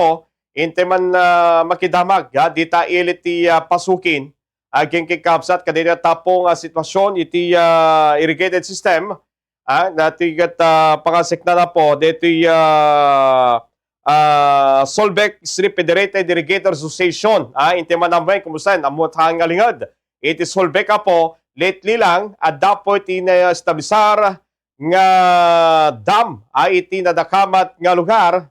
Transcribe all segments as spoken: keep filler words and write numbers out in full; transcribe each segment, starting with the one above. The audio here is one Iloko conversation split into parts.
Apo, inti man, ah, makidamag, ah, dita ili ti, ah, pasukin, ah, agingga iti kabsat kadaydi a tapong, ah, sitwasyon iti, ah, irrigated system, ah, daytoy ket, ah, pangaseknan, Apo, daytoy, ah, ah, Solbec Strip Federated Irrigator Association, ah, inti man ammo, kumusta, ammo ta nga linged iti Solbec, Apo, lately lang, adda po iti naestablisar nga dam, ah, iti nadakamat nga lugar.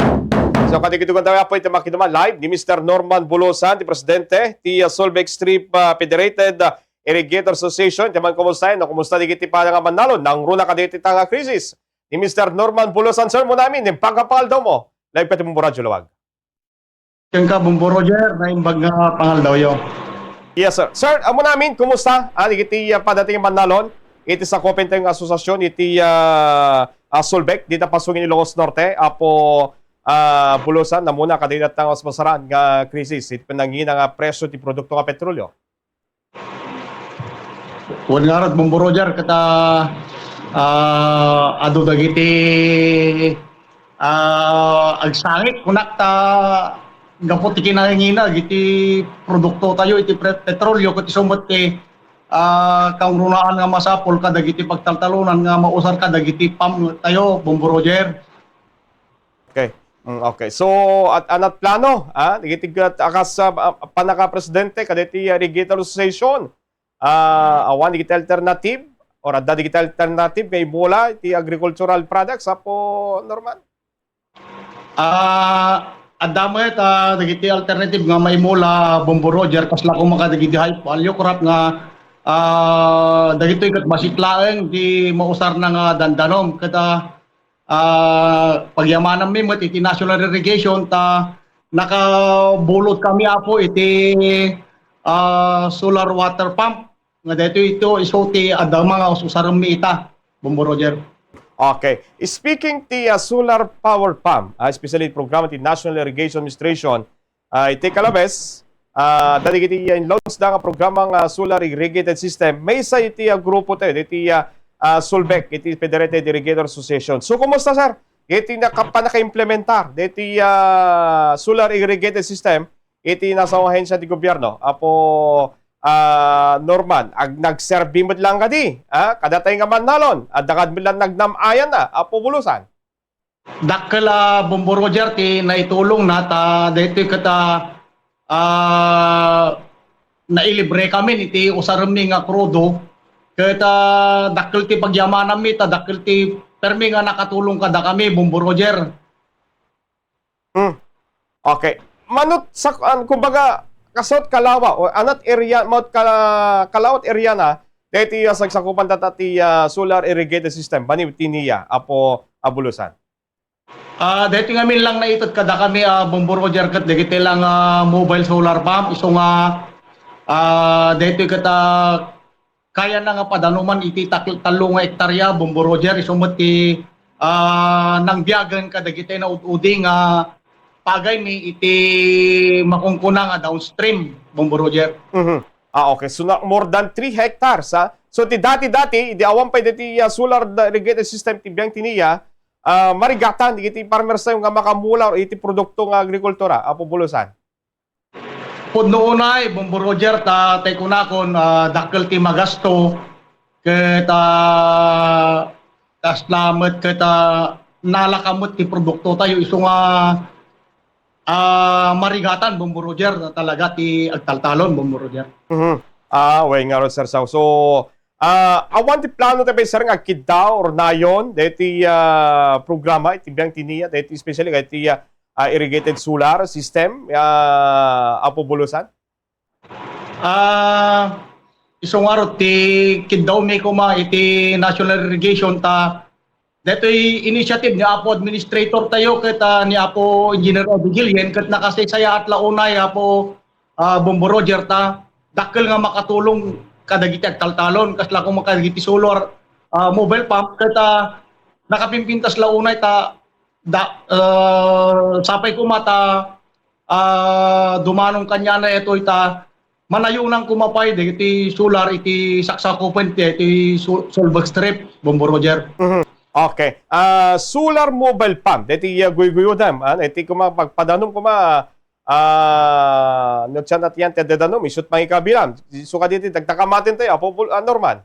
So, kadagitoy gundaway, Apo, iti makiduman live ni Mister Norman Bulusan, ti presidente ti, ah, Solbec Strip, ah, Federated, ah, Irrigator Association. Inti man kumusta, no? Kumusta dagiti panangabannalon? Nangruna kadaytoy ta nga krisis. Ni Mister Norman Bulusan, sir, muna amin, ni pagkapangaldaw mo. Live ka ti Bombo Radyo Lawag. Kenka, Bombo Roger, naimbag nga pangaldawyo. Yes, sir. Sir, ammo namin, kumusta? Ah, iti, ah, padating a bannalon, iti sakupen tayo nga asosasyon, iti, ah, ah, Solbec, dita Pasugin, Ilocos Norte, Apo, ah, Bulusan, namuna, kadaydi ta nga masaran nga krisis, iti panangina nga presyo ti produkto nga petrolyo. Wen ngarud, Bombo Roger, ket, ah, adu dagiti, ah, agsangit, kunak ta gapu ti kinangina iti produkto tayo, iti pre-, petrolyo, ket isu met ti, ah, kangrunaan nga masapul kadagiti pagtaltalonan nga mausar kadagiti pump tayo, Bombo Roger. Okay. Mm, okay. So, at anat plano, ah, dagiti gat-, akas, ah, ah, panakapresidente kadaydi Irrigator Association, ah, awan dagiti alternative or adda dagiti alternative nga imula iti agricultural products, Apo Norman? Ah, adda met, ah, dagiti alternative nga maimula, Bombo Roger, kasla koma kadagiti high value crop nga, ah, dagitoy ket bassit laeng ti mausarna nga dandanom. Ket, ah, ah, pagyamananmi met iti national irrigation ta nakabulotkami, Apo, iti, ah, solar water pump nga daytoy ito isu ti adda nga usarenmi ita, Bombo Roger. Okay. Speaking ti, ah, solar power pump, ah, especially programa ti National Irrigation Administration, ah, iti kalabes, ah, dagiti, ah, in-launch da nga programa nga solar irrigated system, maysa iti, ah, grupo tayo, iti, ah, ah, Solbec, iti Federated Irrigator Association. So, kumusta, sir? Iti naka-, panaka-implementar, iti, ah, solar irrigated system, iti nasa ahensya ti gobyerno, Apo, ah, Norman, ag-, nagserbi met lang kadi, ah, kadatayo nga mannalon, adda kad met lang nagnam-ayan na, Apo Bulusan. Dakkel a, Bombo Roger, ti naitulongna ta daytoy ket, ah, ah, nailibrekamin iti usaremmi nga krudo. Ket, ah, dakkel ti pagyamananmi ta dakkel ti permi nga nakatulong kadakami, Bombo Roger. Hmm. Okay. Manut sa, an-, kumbaga, kasot kalawa, o anat area, maut kala-, kalawat area na, daytoy, ah, sagsakupanta ti, ah, solar irrigated system, bani ti NIA, Apo Bulusan. Ah, daytoy ngamin lang naited kadakami, ah, Bombo Roger, ket dagiti lang, ah, mobile solar pump, isu nga, ah, daytoy ket, ah, kayana nga padanoman iti tak-, tallo nga hektarya, Bombo Roger, isu met ti, ah, nangbiagen kadagiti naud-udi nga pagaymi iti makunkuna nga downstream, Bombo Roger. Mhm. Ah, okay. So, na, more than three hectares, ha? So, ti dati-dati, di awan pay dati, ah, solar da-, irrigated system ti biang ti NIA, ah, marigatan, iti farmers tayo nga makamula iti produkto nga agrikultura, Apo Bulusan. Pudno unay, Bombo Roger, ta, tay kunakon, ah, dakkel ti magasto, ket, ah, kasla met ket, ah, nalaka met ti produkto tayo, isu nga, ah, marigatan, Bombo Roger, talaga ti agtaltalon, Bombo Roger. Mhm. Ah, wen ngarud, Sir Sao. So, ah, awan ti plano tayo, sir, nga agkiddaw or nayon, daytoy, ah, programa, iti biang ti NIA, daytoy especially, daytoy, ah, ah, irrigated solar system, ah, Apo Bulusan? Ah, isu ngarud ti kiddawmi koma iti National Irrigation ta daytoy initiative ni Apo Administrator tayo ket, ah, ni Apo Engineer Eddie Guillen ket nakasaysayaat la unay, Apo, ah, Bombo Roger, ta dakkel nga makatulong kadagiti agtaltalon, kasla koma kadagiti solar, ah, mobile pump ket, ah, nakapimpintas la unay ta da, ah, sapay koma ta, ah, dumanon kaniana itoy ta manayonan koma pay dagiti solar iti saksakupen ti, iti Sol-, Solbag Strip, Bombo Roger. Mhm. Okay. Ah, solar mobile pump. Deti, ah, guyguyo dem. Ah, iti kuma pagpadanom kuma, ah, no, tiyan at yan, ti danom, isut mangikabilam. Suka diti, dagdakamatin tayo, Apo Bul-, ah, Norman.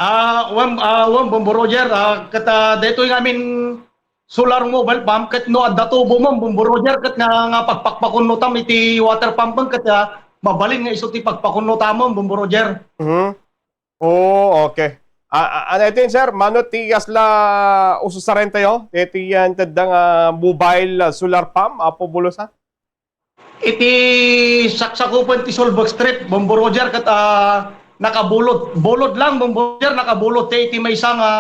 Ah, wen, ah, wen, Bombo Roger, ah, ket, ah, daytoy nga amin solar mobile pump, ket no adda tubo man, Bombo Roger, ket nga, nga pagpakpakunnotam iti water pump, ket, ah, mabalin nga isu ti pagpakunnotamon, Bombo Roger. Mhm. Oh, okay. Ah, ah, ano ito yun, sir? Mano ti kasla ususaren tayo? Iti yan, tadda nga mobile, ah, solar pump, Apo Bulusan? Iti saksakupan ti Sulbek Street, Bombo Roger, ket, ah, nakabulod. Bulod lang, Bombo Roger, nakabulod ti iti maysa nga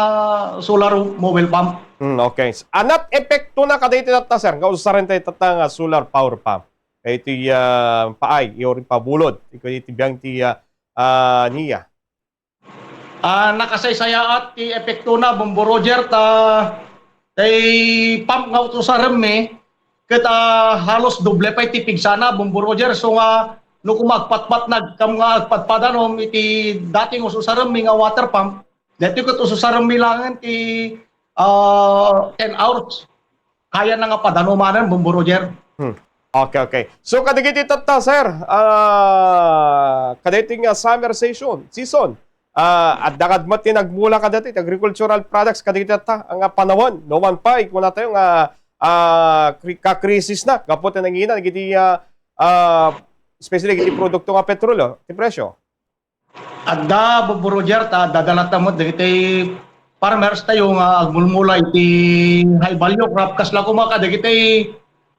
solar mobile pump. Hmm, okay. Anat epekto na kadagiti tatta, sir? Nga usaren tayo tatta nga solar power pump. Iti, ah, paay, iti pabulod. Iti, iti biang ti, ah, ah, niya. Ah, nakasaysayaat ti epektona, Bombo Roger, ta tay pump nga utusaremmi, ket, ah, halos doble pay ti pigsana, Bombo Roger. So nga, no koma agpatpatnag kam nga agpadpadanom iti dati nga ususaremmi nga water pump, dati ket ususaremmi laengen ti, ah, ten hours. Kayana nga padanomanen, Bombo Roger. Hmm. Okay, okay. So, kadagiti tatta, sir, ah, kadagiti nga summer season, season, ah, adda kad met ti nagmula kadagiti agricultural products kadagiti tatta nga panawen, no man pay, kuna tayo nga, ah, kri-, kakrisis na, gapu ti nangina, dagiti, ah, ah, especially dagiti produkto nga petrolyo, ti presyo. Adda, Bombo Roger, ta adda latta met dagiti farmers tayo nga agmulmula iti high value crop, kasla koma kadagiti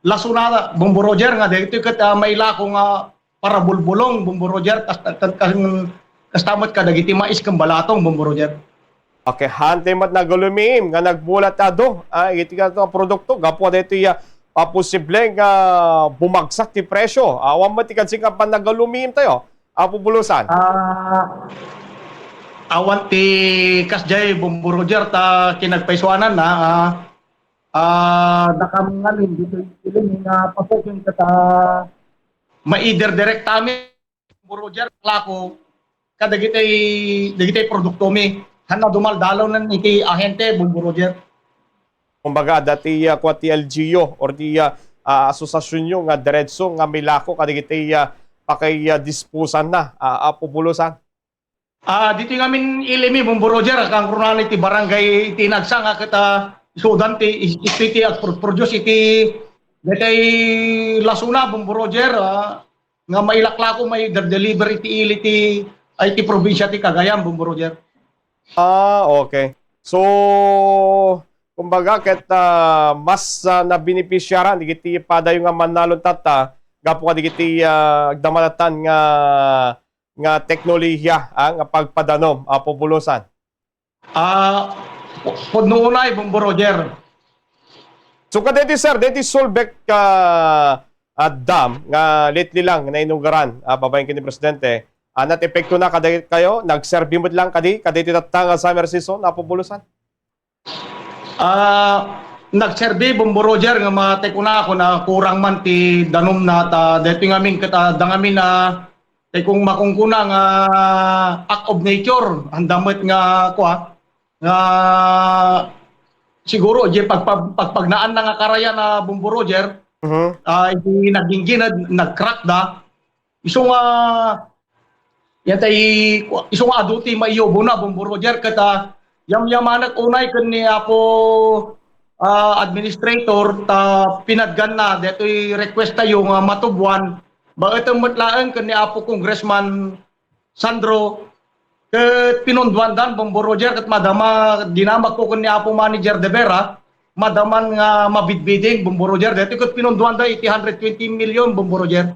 lasuna, Bombo Roger, nga dagiti ket, ah, mailako nga parabulbulong, Bombo Roger, kas-, kas-, kas-, kasta met kadagiti mais ken balatong, Bombo Roger. Okay, hantay met nagalumiim nga nagmula ti adu, ah, iti nga produkto, gapu daytoy, ah, paposible nga bumagsak ti presyo. Awan met ti kadsi nga pannagalumiim tayo. Apo Bulusan. Ah, awan ti kasjay, Bombo Roger, ta kinagpaysuanan na, ah, ah, dakam ngamin ditoy ilim nga pasokin ket, ah, maider direkta amin, Bombo Roger, lako kadagitay, dagitay produkto mi. Hanna dumaldalaw nan iti ahente, Bombo Roger. Kumbaga, adda ti, ah, kua ti L G U or ti, ah, ah, asosasionyo nga diretso nga milako kadagiti, ah, pakay, ah, disposan na, ah, Apo Bulusan? Ah, ditoy ngamin ilimi, Bombo Roger, kangrunan iti barangay iti nagsa nga ket, ah, isudan ti is-, iti, iti agpro-, produce iti daytay lasuna, Bombo Roger, ah, nga mailaklako, maiderdeliver iti ili ti, ay, ti probinsya ti Cagayan, Bombo Roger. Ah, okay. So, kumbaga, ket, ah, mas, ah, nabinipisiaran dagiti padayo nga mannalon tatta, gapu kadagiti, ah, agdamatan nga, nga teknolohiya, ah, nga pagpadanom, Apo Bulusan. Ah, pu-, pudno unay, Bombo Roger. So, kadeti, sir, deti Sulbek, ah, ah, Dam nga lately lang nainauguran, ah, babaen ken ni Presidente, ah, nat-epekto na kada kayo, nagserbi met lang kadi, kadeti tatta nga summer season, Apo Bulusan? Ah, nagserbi, Bombo Roger, nga matay kuna ako na kurang man ti danom na ta, deti ngamin ket, ah, da ngamin, ah, tay kung makunkuna nga act of nature, anda met nga, kua, nga siguro, di pagpag-, pagpagnaan na nga karayan na Bombo Roger, Mhm. ah, iti nagginggined, nag-crack da. Isu nga, yan tay, isu nga adu ti maiyubo na, Bombo Roger, ket, ah, yamyamanek unay ken ni Apo, ah, Administrator, ta pinadganna, detoy request tayo nga matubuan, baetem met laeng ken ni Apo Congressman Sandro, ket pinunduandan, Bombo Roger, ket madama, dinamagko ken ni Apo Manager de Vera, madaman nga mabidbiding, Bombo Roger, deti ket pinunduanda iti hundred twenty million, Bombo Roger.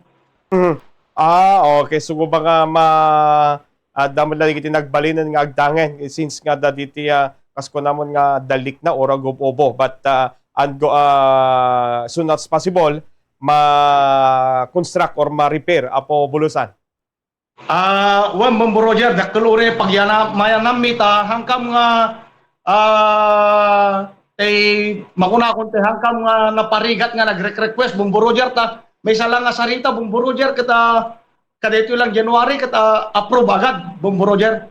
Mhm. Ah, okay. So, ba nga ma-, ah, damag na iti nagbalinen nga agdangen, eh, since nga da diti, ah, kas kunamon nga dalik na or agubo-ubo. But, ah, and go, ah, soon as possible, ma-construct or ma-repair, Apo Bulusan. Ah, wen, Bombo Roger, dakkel uri pagyana-, mayanammi ta hangkam nga, ah, tay, makunakon tay hangkam nga naparigat nga nagre-request, Bombo Roger, ta maysa lang nga sarita, Bombo Roger, ket, ah, kadaytoy lang January, ket, ah, approve agad, Bombo Roger.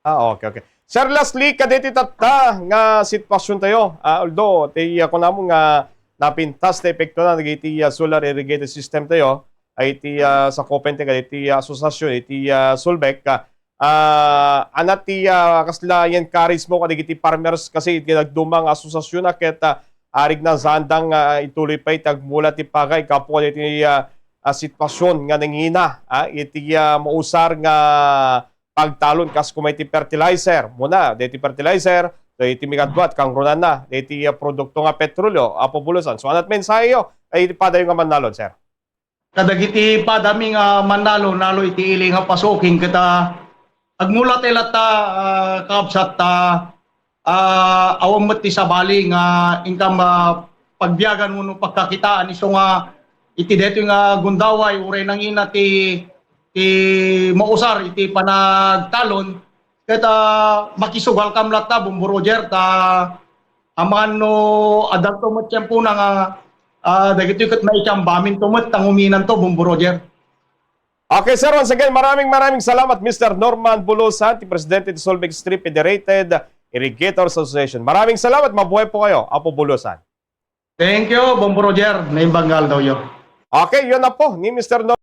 Ah, okay, okay. Sir, lastly, kadeti tatta nga sitwasyon tayo. Ah, although, ti, ah, kunamon nga napintas ti epekto na dagiti, ah, solar irrigated system tayo, ay ti, ah, sakupen ti kadeti, ah, asosiasyon, iti, ah, Solbec, ah, ah, anat ti, ah, kasla i-encourage mo kadagiti farmers kasi iti nagduma nga asosiasyon na ket, ah, arig na sandang, ah, ituloy pay ti agmula ti pagay gapu kaditi, ah, ah, sitwasyon nga nangina, ah, iti, ah, mausar nga pagtalon kas kuma iti fertilizer. Muna, deti fertilizer, deti mikadua, kangrunana, deti, ah, produkto nga petrolyo, Apo Bulusan. So, anat mensaheyo, ay iti padayo nga mannalon, sir? Kadagiti padami nga mannalo, nalo iti ili nga pasoking ket, ah, agmula ti latta, ah, kabsat ta, ah, awan met ti sabali nga inkam, ah, pagbiagan wenno pagkakitaan isu nga iti detoy nga gundaway uray nangina ti, ti mausar iti panagtalon ket, ah, makisugalkam latta, Bombo Roger, ta amangan no adda to met tiempona nga, ah, dagitoy ket maikam bamin to met ta nguminanto, Bombo Roger. Okay, sir. Once again, maraming, maraming salamat, Mister Norman Bulusan, ti presidente ti Solbec Street Federated Irrigators Association. Maraming salamat. Mabuhay po kayo, Apo Bulusan. Thank you, Bombo Roger. Naimbag nga aldawyo. Okay, yun na po ni Mister Norman.